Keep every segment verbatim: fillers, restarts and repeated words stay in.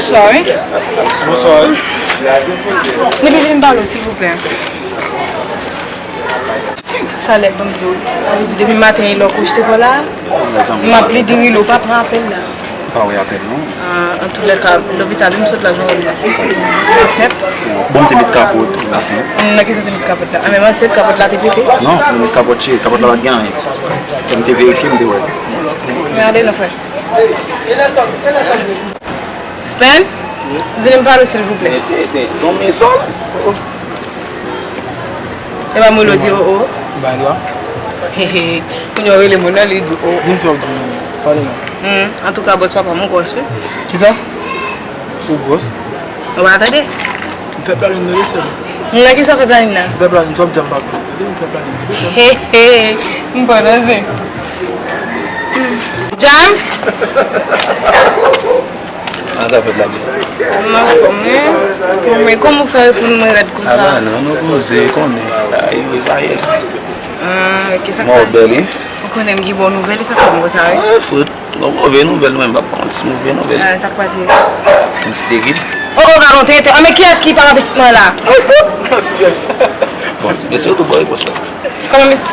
Bonswa, wi. Bonswa, wi. Depi vin pale w, silvouplè. Talè, ban m di w. Depi maten, e lè w kouche kò la. M ap plede rele w, pa pran apèl la. M pa wè apèl, non. Ah, an tout lè ka, lopital, m sot la, jan w wè m la. Ansent. Bon, m te met kapòt, m ansent. Nan ki sa w te met kapòt la? Ah, men m ansent, kapòt la te pete? Non, m met kapòt, cheri, kapòt la pa t gen anyen. M te verifye, m te wè. Gade non, frè. Span, vini m pale w, silvouplè. Ete, ete, son mesòl. E pa mwen lè w di o o. Ba dwa. Kounye a w rele moun nan, li di o o. Di m sa w di m nan. Pale non. Hmm, antouka, bòs papa m, ou gwòs, wi. Kisa? Ou gwòs? Ou pa tande? M fè planin nan, wi, sè. Nan ki sa w fè planin nan? M fè planin, sa w ap di a m pa konn. Tande, m fè planin nan, wi, sè. He, he, m pa nan zen. James! An ka fèt la byen. M anfòm, wi. Bon, men kòman w fè reponn mwen rèd konsa? A, ba non, nou poze, konnen. Ay, wi, pa yès. Ah, ok, sa k pase? Mwen bèl, wi. Ou konnen m gen bon nouvèl, e sa k fè m konsa, wi. Ah, fout. Gon move nouvèl, mwen, m ap ba w ti move nouvèl. Ah, sa k pase? M steril. Oh, oh, gade yon tenten. Ah, men kiyès ki papa pitit mwen la? Bon, ti mesye, tou bòy konsa. Kòman, mesye?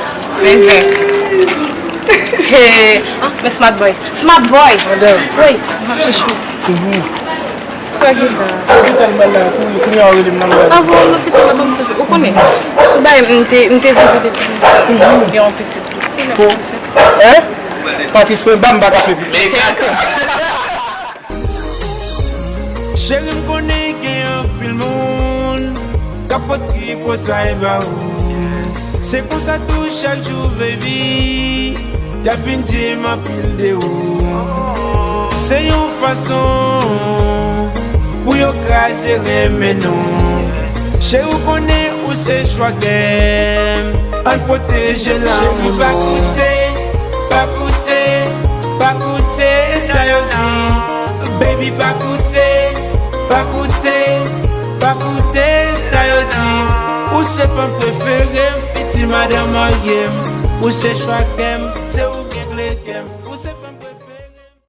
Mesye. Hey, ah, men smart boy. Smart boy. Madam. Wi, m ap chèche w. Sa gen la? Lopital m al la, kounye, kounye a w rele m nan. Avan lopital la, ban m tout. Ou konnen, sou bagay, m te, m te vizite pou gen yon pitit. Pou, hein? Patis, mwen, ba m pa ka fè piti. Cheri, m konnen gen anpil moun k ap pot tripotay ba ou. Se konsa tou chak jou, baby, y ap vin di m anpil de ou. Se yon fason pou yo kraze renmen nou. Cheri, ou konnen ou se chwa kè m. Ann pwoteje lanmou nou. Cheri, pa koute, pa koute, pa koute sa yo di. Baby, pa koute, pa koute, pa koute sa yo di. Ou se fanm prefere m, piti madanm marye m. Ou se chwa kè m, se ou k ekle kè m.